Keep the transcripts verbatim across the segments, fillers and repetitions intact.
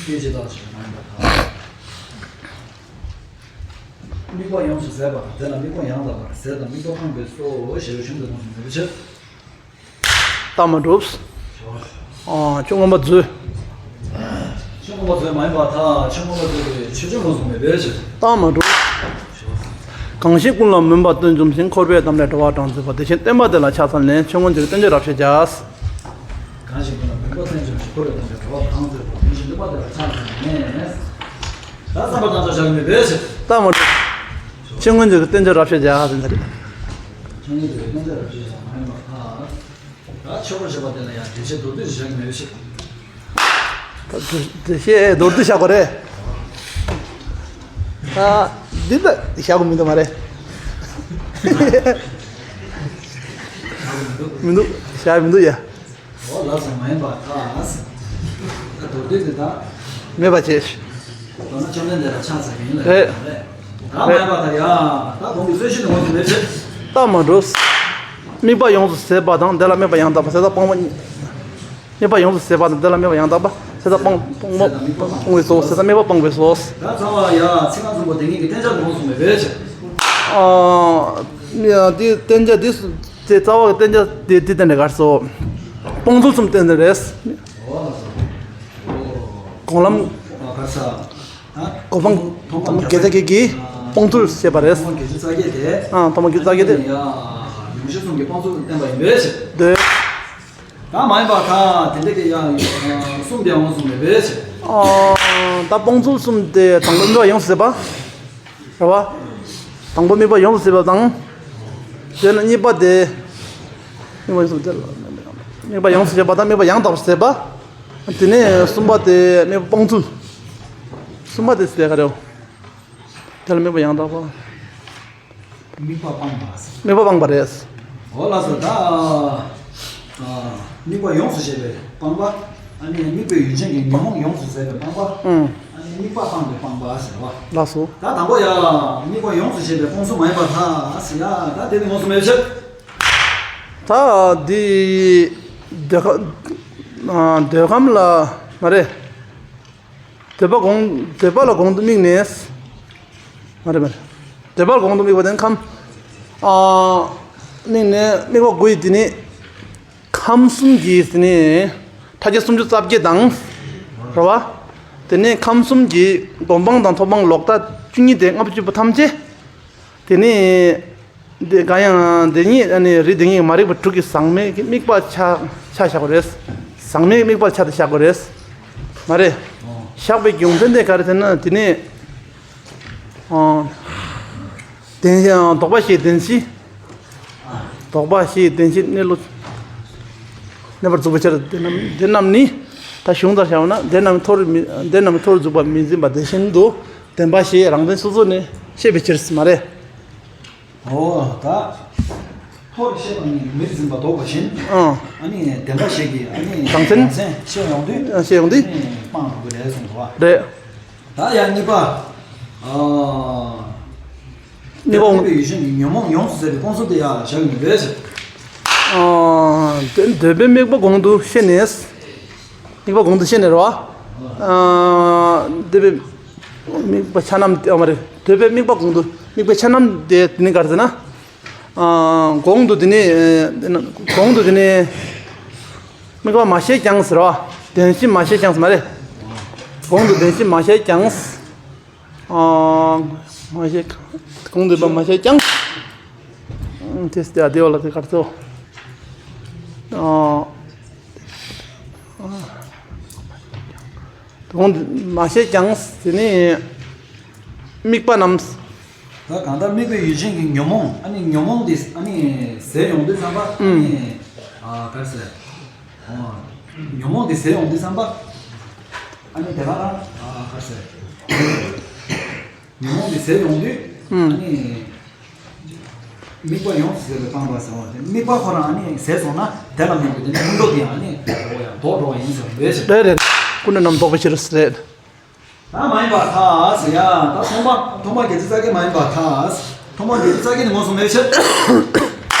སྐད་ཅིག་དག་ཅིག་མ་ཡིན་པར་ཐལ། དམིགས་པ་ཡོངས་སུ་ཟད་པ་དང་། དེ་ལ་དམིགས་པ་ཡང་དག་པར་ཟད་དང་། དམིགས་པ་སྤངས་པས་སོ་ཞེས་པའི་གཞུང་དེ་དགོངས་སུ་མེད་པའི་ཕྱིར། རྟགས་མ་གྲུབ། ཨ། ཆོས་མངོན་པ་མཛོད། ཆོས་མངོན་པ་མཛོད་མ་ཡིན་པར་ཐལ། ཆོས་མངོན་པ་མཛོད་པའི་ཆོས་ཅན་དགོངས་སུ་མེད་པའི་ཕྱིར། རྟགས་མ་གྲུབ། གང་ཞིག་ཀུན་ལ་མུན་པ་སྟོན་འཇོམས་ཤིང་། འཁོར་བའི་གཏམ་ལས་གྲོལ་བ་གང་མཛད་པ། དེ་བཞིན་བསྟན་པ་དེ་ལ་ཕྱག་འཚལ་ནས། ཆོས་མངོན་མཛོད་ཀྱི་བསྟན་བཅོས་རབ་བཤད་བྱ། གང་ཞིག་ཀུན་ལ་མུན་པ་སྟོན་འཇོམས་ཤིང་། འཁོར་བའི་གཏམ་ལས་གྲོལ་བ་གང་མཛད་པ། དེ་བཞིན་བསྟན་པ་དེ་ལ་ཕྱག་འཚལ་ནས། ད་བསམ་པ་དང་ཆ་བཞག་མེད་པའི་ཕྱིར། རྟགས་མ་གྲུབ། ཆོས་མངོན་མཛོད་ཀྱི་བསྟན་བཅོས་རབ་བཤད་བྱ་ཟེར་ནས་རེད། ཆོས་མངོན་མཛོད་ཀྱི་བསྟན་བཅོས་རབ་བཤད་བྱ་མ་ཡིན་པར་ཐལ། ད་ཆོས་སྐོར་བྱེད་པ་དེ་ལ་ཡང་འགྲེལ་བཤད་མདོར་བསྡུས་བཞག་མེད་པའི་ཕྱིར། ད་འགྲེལ་བཤད་མདོར་བསྡུས་བཞག་དགོས་རེད། ད་འདི་ལ་བཞག་དགོས་མི་འདུག་མ་རེད། མི་འདུག་བཞག་མི་འདུག་ཡ། འོ་ལགས་སོ། མ་ཡིན་པར་ཐལ། ད་མདོར་བསྡུས་དེ་དག་མེད་པ་བྱས། མདོར་ན་བཅོམ་ལྡན་འདས་ལ་ཕྱག་འཚལ་གྱི་ཡིན་ལ། རེད། ད་མ་ཡིན་པར་ཐལ་ཡ། ད་གོང་གི་རྩོད་གཞི་ནི་ངོས་སུ་མེད་ཕྱིར། རྟགས་མ་གྲུབ། དམིགས་པ་ཡོངས་སུ་ཟད་པ་དང་། དེ་ལ་དམིགས་པ་ཡང་དག་པ་ཟད་དང་སྤངས་པ། དམིགས་པ་ཡོངས་སུ་ཟད་པ་དང་། དེ་ལ་དམིགས་པ་ཡང་དག་པ་ཟད་དང་སྤངས་སྤངས་པ་སྤངས་པས་སོ། ཟད་དང་དམིགས་པ་སྤངས་པས་སོ། ད་ཚང་མ་ཡ་ཚིག་རྐང་གསུམ་པོ་དེ་ཉིད་ཀྱི་བསྟན་བྱ་ངོས་སུ་མེད་པའི་ཕྱིར། ཨ། ཡ་དེ་བསྟན་བྱ་དེ་སུ་དེ་རྩ་བ་གི་བསྟན་བྱ་དེ་དེ་བསྟན་ནས་གར་སོ། སྤོང་ཚུལ་གསུམ་བསྟན་ནས་རེད། གོང་ལམ། གོ་འཕང་ཐོག་མ་དགེ་རྩ་བརྒྱད་ཀྱི་སྤོང་ཚུལ་བཤད་པ་རེད། ཐོག་མ་དགེ་བཅུ་རྩ་བརྒྱད་དེ། ཨ། ཐོག་མ་དགེ་བཅུ་རྩ་བརྒྱད་དེ། ཡང་ཡོངས་གཞི་གསུམ་གྱི་སྤོང་ཚུལ་བསྟན་པ་ཡིན་པའི་ཕྱིར། འདོད། ད་མ་ཡིན་པར་ཐལ། དེ་འདྲ་གི་ཡང་གསུམ་དེ་ཡང་ངོས་སུ་མེད་པའི་ཕྱིར། ཨ། ད་སྤོང་ཚུལ་གསུམ་དེ་དང་པོ་དམིགས་པ་ཡོངས་སུ་ཟད་པ། རེད་བ། དང་པོ་དམིགས་པ་ཡོངས་སུ་ཟད་པ་དང་། དེ་ནས་གཉིས་པ་དེ། དམིགས་པ་ཡོངས་སུ་ཟད་པ་དང་དམིགས་པ་ཡང་དག་པར་ཟད་པ། དེ་ནས་གསུམ་པ་དེ་དམིགས་པ་སྤོང་ཚུལ། གསུམ་པ་དེ་ཟེར་ག་རེའོ། དེ་ལ་དམིགས་པ་ཡང་དག་པ། དམིགས་པ་སྤངས་པ། དམིགས་པ་སྤངས་པ་རེད། འོ་ལགས་སོ། ད་ཨ་དམིགས་པ་ཡོངས་སུ་ཟད་པའི་སྤངས་པ། ཨ་ནི་དམིགས་པའི་ཡུལ་ཅན་གྱི་ཉོན་མོངས་ཡོངས་སུ་ཟད་པའི་སྤངས་པ། ཨང་། ཨ་ནི་དམིགས་པ་སྤངས་པའི་སྤངས་པ་ཟེར་བ། ལགས་སོ། ད་དང་པོ་ཡ་དམིགས་པ་ཡོངས་སུ་ཟད་པའི་སྤོང་ཚུལ་མ་ཡིན་པར་ཐལ་ཟེར་ཡ། ད་དེ་ནི་ངོས་སུ་མེད་ཕྱིར། ད་འདི་འདོད་ཁམས། ཨ། འདོད་ཁམས་ལ་མ་རེད། འདོད་པ་གོང་། འདོད་པ་ལ་གོང་དུ་དམིགས་ནས། མ་རེད་མ་རེད། འདོད་པ་ལ་གོང་དུ་དམིགས་པ་དེ་ཁམས། ཨ། དམིགས་ནས་དམིགས་པ་དགུ་ཡི་དེ་ནི། ཁམས་གསུམ་གྱི་དེ་ནི་ཕྲ་རྒྱས་སུམ་ཅུ་རྩ་བརྒྱད་དང་། རེད་བ། དེ་ནས་ཁམས་གསུམ་གྱི་སྒོམ་སྤང་དང་ཐོབ་སྤང་ལོག་ལྟ་བཅུ་གཉིས་ཏེ་ལྔ་བཅུ་པོ་ཐམས་ཅད། དེ་ནས་དེ་གང་ཡང་དེ་ཉིད་ནི་རིགས་དེ་ཉིད་མ་རིག་པ་དྲུག་གི་ཟག་མེད་ཀྱི་དམིགས་པ་ཆ་ཆ་བཞག་པ་རེད། ཟག་མེད་དམིགས་པ་ཆ་དེ་བཞག་པ་རེད། མ་རེད། བཞག་པའི་རྒྱུ་མཚན་དེ་ག་རེ་ཟེར་ན། དེ་ནས། ཨ། བདེན། ཨ། ལྡོག་པ་ཞེས་བདེན་བཞི། ལྡོག་པ་ཞེས་བདེན་བཞི་གནས་ལུགས། གནས་པར་འཇུག་པའི་ཕྱིར། དེ་རྣམས་དེ་རྣམས་ནི། ད་གཞུང་ལྟར་བྱས་པ་ན། དེ་རྣམས་མཐོ་རུ་མི། དེ་རྣམས་མཐོ་རུ་འཇུག་པ་མི་འཛིན་པ་དེ་བཞིན་དུ། བདེན་པ་ཞེས་རང་དོན་སོ་སོ་ནས་བཤད་པའི་ཕྱིར་མ་རེད། འོ་ད། མཐོ་རུ་བཤད་པ་ནི་མི་འཛིན་པ་ལྡོག་པ་བཞིན། ཨང་། ཨ་ནི་བདེན་པ་ཞིག་གི་ཨ་ནི་རང་མཚན། རང་མཚན་བཤད་ཡོང་དུས། ཨ། བཤད་ཡོང་དུས། ཨ་ནི་སྤང་དགོས་རེད་གསུངས་པ། རེད། ད་ཡང་གཉིས་པ། ཨ། དམིགས་པ། དམིགས་པའི་ཡུལ་ཅན་གྱི་ཉོན་མོངས་ཡོངས་སུ་ཟད་པའི་སྤོང་ཚུལ་དེ་ཡང་བཞག་ཡོང་དུས། ཨ། འདོད་པའི་དམིགས་པ་གོང་དུ་བཤད་ནས། དམིགས་པ་གོང་དུ་བཤད་ནས་རེད་བ། ཨ། འདོད་པའི་དམིགས་པ་ཆ་རྣམས་དེ། ཨ། མ་རེད། འདོད་པའི་དམིགས་པ་གོང་དུ། དམིགས་པའི་ཆ་རྣམས་དེ་དེ་ནི་ག་རེ་ཟེར་ན། ཨ། གོང་དུ་དེ་ནི། གོང་དུ་དེ་ནི། དམིགས་པ་མ་བཤད་ཀྱང་ཟེར་བ། བདེན་བཞི་མ་བཤད་ཀྱང་ཟེར་མ་རེད། གོང་དུ་བདེན་བཞི་མ་བཤད་ཀྱང་། ཨ། མ་བཤད། གོང་དུ་བཤད་པ་མ་བཤད་ཀྱང་། ཨ། དེ་སྟེ་ཨ་དེ་བ་ལ་དེ་གར་ཚོ། ཨ། གོང་དུ་མ་བཤད་ཀྱང་། དེ་ནི་དམིགས་པ་རྣམས། ད་གང་ལྟར་དམིགས་པའི་ཡུལ་ཅན་གྱི་ཉོན་མོངས། ཨ་ནི་ཉོན་མོངས་དེ་ཨ་ནི་ཟད་ཡོང་དུས་ཙམ་པ། ཨ་ནི། ཨ། ག་རེ་ཟེར། ཨོ། ཉོན་མོངས་དེ་ཟད་ཡོང་དུས་ཙམ་པ། ཨ་ནི་དེ་ག་རང་། ཨ། ག་རེ་ཟེར། ཉོན་མོངས་དེ་ཟད་ཡོང་དུས། ཨ་ནི། དམིགས་པ་ཡོངས་སུ་ཟད་པའི་སྤངས་པ་ཟེར་བ་དེ། དམིགས་པ་ཁོ་རང་ཨ་ནི་ཟད་སོང་ན་དེ་ལ་དམིགས་པ་དེ་ནི་ལྷུན་གྲུབ་དེ་ཡང་ཨ་ནི་ལྡོག་འགྲོ་བ་ཡིན་ཟེར་བ་རེད། རེད་རེད། ཀུན་ནས་རྣམ་རྟོག་པའི་ཕྱིར་ཟེར། ད་མ་ཡིན་པར་ཐལ་ཟེར་ཡ། ད་མཐོང་སྤང་མཐོང་སྤང་བརྒྱད་ཅུ་རྩ་བརྒྱད་མ་ཡིན་པར་ཐལ། མཐོང་སྤང་བརྒྱད་ཅུ་རྩ་བརྒྱད་ནི་ངོས་སུ་མེད་ཕྱིར།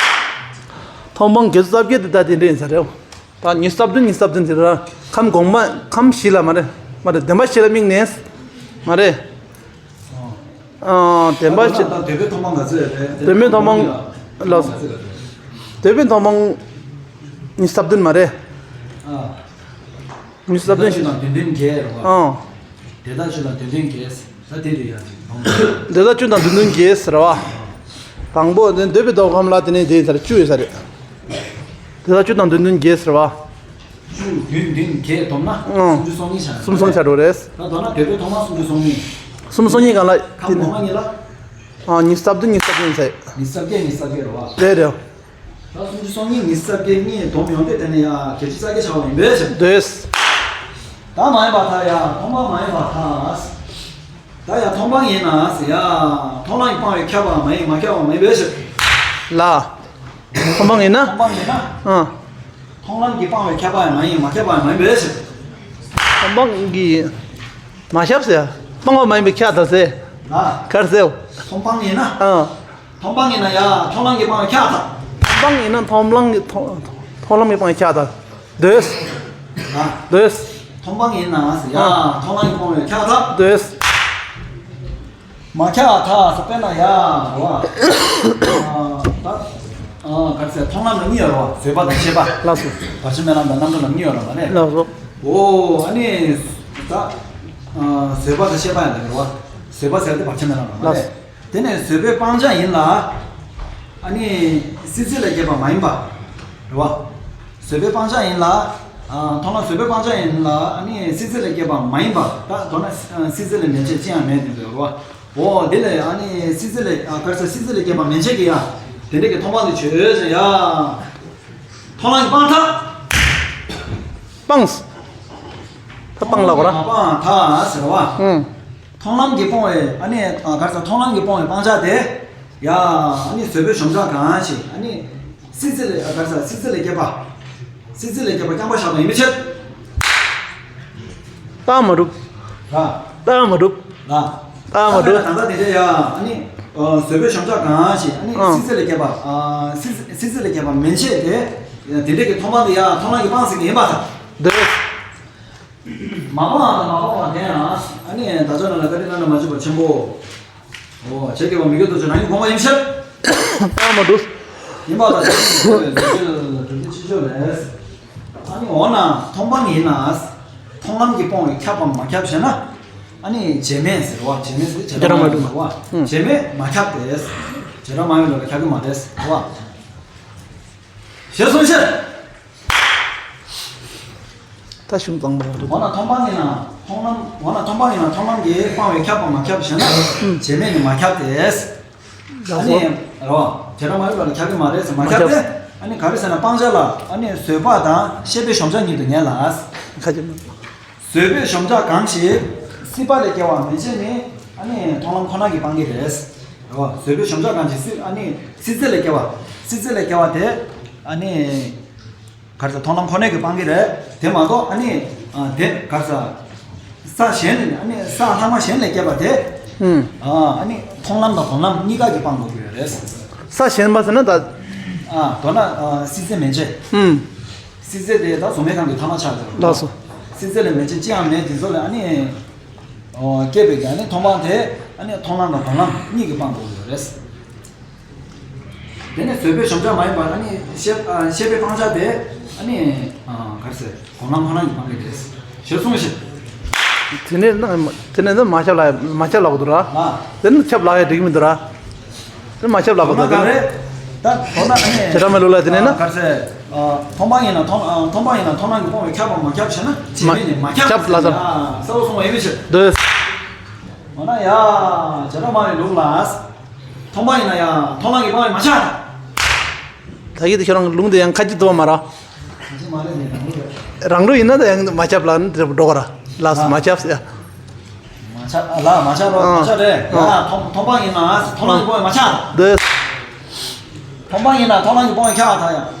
མཐོང་སྤང་བརྒྱད་ཅུ་རྩ་བརྒྱད་དེ་ད་དེ་འདྲ་ཡིན་ས་རེད། ད་ཉི་ཤུ་རྩ་བདུན། ཉི་ཤུ་རྩ་བདུན་དེ་ར་ཁམས་གོང་མ་ཁམས་བཞི་ལ་མ་རེད། མ་རེད། བདེན་པ་བཞི་ལ་དམིགས་ནས། མ་རེད། ཨ། བདེན་པ་བཞི། ད་འདོད་པའི་མཐོང་སྤང་ག་ཚོད་རེད། འདོད་པའི་མཐོང་སྤང་། ལགས་སོ། འདོད་པའི་མཐོང་སྤང་ཉི་ཤུ་རྩ་བདུན་མ་རེད། ཨ། ཉི་ཤུ་རྩ་བདུན་ཞིག་དང་བདུན་བདུན་བརྒྱད་རེད་བ། ཨ། དེ་དག་བཅུ་དང་བདུན་བདུན་བརྒྱད། ད་དེ་རེད་ཡ། དེ་དག་བཅུ་དང་བདུན་བདུན་བརྒྱད་ཟེར་བ། དང་པོ་དེ་འདོད་པའི་ཐོག་ཁམས་ལ། དེ་ནས་དེ་ཚར་བཅུ་ཡོད་ས་རེད། དེ་དག་བཅུ་དང་བདུན་བདུན་བརྒྱད་ཟེར་བ། བཅུ་བདུན་བདུན་བརྒྱད་བསྡོམས་ན། ཨང་། སུམ་ཅུ་སོ་གཉིས་ཆགས། སུམ་ཅུ་སོ་གཉིས་ཆགས་འགྲོ་རེད། ད་མདོར་ན་འདོད་པའི་ཐོག་མ་སུམ་ཅུ་སོ་གཉིས། སུམ་ཅུ་སོ་གཉིས་སྒང་ལ་ཁམས་གོང་མ་གཉིས་ལ། ཨང་། ཉི་ཤུ་རྩ་བདུན། ཉི་ཤུ་རྩ་བདུན་ཟེར། ཉི་ཤུ་རྩ་བརྒྱད། ཉི་ཤུ་རྩ་བརྒྱད་རེད་བ། རེད་རེད། ད་སུམ་ཅུ་སོ་གཉིས། ཉི་ཤུ་རྩ་བརྒྱད་གཉིས་བསྡོམས་ཡོང་དུས་དེ་ནས་ཡ་བརྒྱད་ཅུ་རྩ་བརྒྱད་ཆགས་པ་ཡིན་པས་ཟེར། འདོད། ད་མ་ཡིན་པར་ཐལ་ཡ། མཐོང་སྤང་མ་ཡིན་པར་ཐལ། ད་ཡ་མཐོང་སྤང་ཡིན་ན་ཟེར་ཡ། མཐོང་ལམ་གྱིས་སྤང་བས་ཁྱབ་པའང་མ་ཡིན། མ་ཁྱབ་པའང་མ་ཡིན་པས་ཟེར། ལ། མཐོང་སྤང་ཡིན་ན། མཐོང་སྤང་ཡིན་ན། ཨང་། མཐོང་ལམ་གྱིས་སྤང་བས་ཁྱབ་པའང་མ་ཡིན། མ་ཁྱབ་པའང་མ་ཡིན་པས་ཟེར། མཐོང་སྤང་གིས་མ་ཁྱབ་ཟེར། སྤང་བ་མ་ཡིན་པས་ཁྱབ་པར་ཐལ་ཟེར། ལ། ག་རེ་ཟེར། མཐོང་སྤང་ཡིན་ན། ཨང་། མཐོང་སྤང་ཡིན་ན་ཡ། མཐོང་ལམ་གྱིས་སྤང་བས་ཁྱབ་པར་ཐལ། མཐོང་སྤང་ཡིན་ན་མཐོང་ལམ་གྱིས། མཐོང་མཐོང་ལམ་གྱིས་སྤང་བས་ཁྱབ་པར་ཐལ། འདོད། ལ། འདོད། མཐོང་སྤང་ཡིན་ན་ཟེར་ཡ། ཨ། མཐོང་ལམ་གྱིས་སྤང་བས་ཁྱབ་པར་ཐལ། འདོད། མ་ཁྱབ་པར་ཐལ་ཟེར། དཔེར་ན་ཡ། རེད་བ། ཨ། ད། ཨ། ག་རེ་ཟེར། མཐོང་ལམ་ལ་གཉིས་ཡོད་རེད་བ། བཟོད་པ་དང་ཤེས་པ། ལགས་སོ། བར་ཆད་མེད་ལམ་དང་རྣམ་གྲོལ་ལམ་གཉིས་ཡོད་རེད་བ་ནས། ལགས་སོ། འོ། ཨ་ནི། ད། ཨ། བཟོད་པ་དང་ཤེས་པ་ཡང་དག་རེད་བ། བཟོད་པ་ཟེར་དེ་བར་ཆད་མེད་ལམ་རེད་བ་ནས། ལགས་སོ། དེ་ནས་བཟོད་པའི་སྤང་བྱ་ཡིན་ལ། ཨ་ནི་སྲིད་རྩེ་ལས་སྐྱེས་པ་མ་ཡིན་པ། རེད་བ། བཟོད་པའི་སྤང་བྱ་ཡིན་ལ། ཨ། མཐོང་ལམ་བཟོད་པའི་སྤང་བྱ་ཡིན་ལ། ཨ་ནི་སྲིད་རྩེ་ལས་སྐྱེས་པ་མ་ཡིན་པ། ད་མདོར་ན་སྲིད་རྩེ་ལས་མན་ཆད་ཅི་ཡང་མེད་དེ་འདོད་རེད་བ། འོ་དེ་ལས་ཨ་ནི་སྲིད་རྩེ་ལས། ཨ། ག་རེ་ཟེར། སྲིད་རྩེ་ལས་སྐྱེས་པ་མན་ཆད་ཀྱི་ཡ། དེ་འདྲ་གི་མཐོང་སྤང་དེ་ཆོས་ཅན་ཡ། མཐོང་ལམ་གྱིས་སྤང་ཐལ། སྤངས། ད་སྤང་ལབ་དགོས་ར། མ་སྤངས་ཐལ་ཟེར་བ། ཨང་། མཐོང་ལམ་གྱིས་སྤོང་བའི། ཨ་ནི། ཨ། ག་རེ་ཟེར། མཐོང་ལམ་གྱིས་སྤོང་བའི་སྤང་བྱ་དེ། ཡ། ཨ་ནི་བཟོད་པའི་གཞོམ་བྱ་གང་ཞིག་ཨ་ནི་སྲིད་རྩེ་ལས། ཨ། ག་རེ་ཟེར། སྲིད་རྩེ་ལས་སྐྱེས་པ། སྲིད་རྩེ་ལས་སྐྱེས་པ་རྐྱང་པ་བཞག་པ་ཡིན་པའི་ཕྱིར། རྟགས་མ་གྲུབ། ར། རྟགས་མ་གྲུབ། ར། རྟགས་མ་གྲུབ། ད་ལྟ་དེ་འདྲ་ཡ། ཨ་ནི། ཨ། བཟོད་པའི་གཞོམ་བྱ་གང་ཞིག་ཨ་ནི། ཨང་། སྲིད་རྩེ་ལས་སྐྱེས་པ། ཨ། སྲིད། སྲིད་རྩེ་ལས་སྐྱེས་པ་མན་ཆད་དེ། དེ་འདྲ་གི་མཐོང་སྤང་དེ་ཡ་མཐོང་ལམ་གྱིས་སྤངས་ཟིན་གྱི་ཡིན་པར་ཐལ། འདོད། མ་སྤངས་པ་དང་མ་སྤངས་པ་དེ་ཡང་། ཨ་ནི་བདག་ཅག་རྣམས་ལ་བཀའ་དྲིན་བླ་ན་མ་མཆིས་པ་ཆེན་པོ། འོ། བྱས་རྒྱལ་བ་མི་བསྐྱོད་རྡོ་རྗེ་རང་ཉིད་དགོངས་པ་ཡིན་ཕྱིར། རྟགས་མ་གྲུབ། ཡིན་པར་ཐལ། གྲུབ་མཐའི་སྤྱི་ཆོས་ལས། ཨ་ནི་འོ་ན་མཐོང་སྤང་ཡིན་ན། མཐོང་ལམ་གྱིས་སྤོང་བས་ཁྱབ་པ་མ་ཁྱབ་ཞེ་ན། ཨ་ནི་བྱེད་མེད་ཟེར་བ། བྱེད་མེད་ཟེར། བྱེ་བྲག་མ་གྲུབ། བྱེ་བྲག་མ་གྲུབ་པ། ཨང་། བྱེད་མེད་མ་ཁྱབ་སྟེ། བྱེ་བྲག་སྨྲ་བའི་ལུགས་ལ་ཁྱབ་ཀྱི་མ་རེད་ཟེར་བ། ཞེས་གསུངས་ཕྱིར། ད་གཞུང་གཙང་མ་རེད། འོ་ན་མཐོང་སྤང་ཡིན་ན་མཐོང་ལམ། འོ་ན་མཐོང་སྤང་ཡིན་ན་མཐོང་ལམ་གྱིས་སྤང་བས་ཁྱབ་པ་མ་ཁྱབ་ཞེ་ན། བྱེད་མེད་ནི་མ་ཁྱབ་སྟེ། ཨ་ནི། རེད་བ། བྱེ་བྲག་སྨྲ་བའི་ལུགས་ལ་ཁྱབ་ཀྱི་མ་རེད་ཟེར། མ་ཁྱབ་སྟེ། ཨ་ནི་ག་རེ་ཟེར་ན་སྤང་བྱ་ལ་ཨ་ནི་བཟོད་པ་དང་ཤེས་པའི་གཞོམ་བྱ་ཉིད་དུ་ངེས་ལ། ཁ་ཅིག་མ། བཟོད་པའི་གཞོམ་བྱ་གང་ཞིག་སྲིད་པ་ལས་སྐྱེ་བ་མན་ཆད་ནི་ཨ་ནི་མཐོང་ལམ་ཁོ་ན་གྱིས་སྤང་གི་རེད། རེད་བ། བཟོད་པའི་གཞོམ་བྱ་གང་ཞིག་སྲིད། ཨ་ནི་སྲིད་རྩེ་ལས་སྐྱེ་བ། སྲིད་རྩེ་ལས་སྐྱེ་བ་དེ་ཨ་ནི། ག་རེ་ཟེར། མཐོང་ལམ་ཁོ་ནའི་གིས་སྤང་གི་རེད། དེ་མ་གཏོགས་ཨ་ནི། ཨ། དེ་ག་རེ་ཟེར། ས་གཞན་ལས། ཨ་ནི་ས་ལྷག་མ་གཞན་ལས་སྐྱེས་པ་དེ། ཨུམ། ཨ། ཨ་ནི་མཐོང་ལམ་དང་སྒོམ་ལམ་གཉིས་ཀ་གིས་སྤང་དགོས་ཀྱི་ཡོད་རེད། ས་གཞན་པ་ཟེར་ན་ད། ཨ། མདོར་ན། ཨ། སྲིད་རྩེ་མན་ཆད། ཨུམ། སྲིད་རྩེ་དེ་ད་གཟུགས་མེད་ཁམས་ཀྱི་ཐ་མ་ཆགས་ཀྱི་རེད། ལགས་སོ། སྲིད་རྩེ་ལས་མན་ཆད་ཅི་ཡང་མེད་དེ་ཚོ་ལས་ཨ་ནི། ཨོ། སྐྱེས་པའི་གི་ཨ་ནི་མཐོང་སྤང་དེ་ཨ་ནི་མཐོང་ལམ་དང་སྒོམ་ལམ་གཉིས་ཀྱིས་སྤང་དགོས་ཀྱི་ཡོད་རེད། དེ་ནས་བཟོད་པའི་གཞོམ་བྱ་མ་ཡིན་པ། ཨ་ནི་ཤེས། ཨ། ཤེས་པའི་སྤང་བྱ་དེ་ཨ་ནི། ཨ། ག་རེ་ཟེར། སྒོམ་ལམ་ཁོ་ན་གྱིས་སྤང་གི་རེད། ཞེས་གསུངས་ཤིང་། དེ་ནས་ན། དེ་ནས་ན་མ་ཁྱབ་ལབ། མ་ཁྱབ་ལབ་དགོས་འདུག་ར། ཨ། དེ་ནས་ཁྱབ་ལབ་ཡ་འགྲིག་གི་མི་འདུག་ར། དེ་མ་ཁྱབ་ལབ་དགོས་འདུག། དེ་ནས། ད་མདོར་ན་ཨ་ནི། བྱེ་བྲག་སྨྲ་བའི་ལུགས་ལ་དེ་ནས་ན། ཨ། ག་རེ་ཟེར། ཨ། མཐོང་སྤང་ཡིན་ན་མཐོང་། ཨ། མཐོང་སྤང་ཡིན་ན་མཐོང་ལམ་གྱིས་སྤོང་བས་ཁྱབ་པ་མ་ཁྱབ་ཞེ་ན། བྱེད་མེད་ནི་མ་ཁྱབ་ལ་ཟེར། ཨ། གསལ་པོ་གསུངས་པ་ཡིན་པའི་ཕྱིར། འདོད། འོ་ན་ཡ། བྱེ་བྲག་སྨྲ་བའི་ལུགས་ལ། མཐོང་སྤང་ཡིན་ན་ཡང་མཐོང་ལམ་གྱིས་སྤང་བས་མ་ཁྱབ། ད་གི་དེ་ཁྱོད་རང་ལུང་དེ་ཡང་ཁ་ཅིག་འདུག་མ་ར། ཁ་ཅིག་མ་རེད་ནས་རང་ལུགས་རེད། རང་ལུགས་ཡིན་ན་ད་ཡང་མ་ཁྱབ་ལ་ནི་དེ་འགྲོ་ག་ར། ལགས་སོ། ཨ། མ་ཁྱབ་ཟེར། མ་ཁྱབ་ལ། མ་ཁྱབ་རོ། ཨ། མ་ཁྱབ་རེད། ཨ། ཡ། མཐོང་། མཐོང་སྤང་ཡིན་ན་མཐོང་ལམ་གྱིས་སྤོང་བས་མ་ཁྱབ། འདོད། མཐོང་སྤང་ཡིན་ན་མཐོང་ལམ་གྱིས་སྤོང་བས་ཁྱབ་པར་ཐལ་ཡང་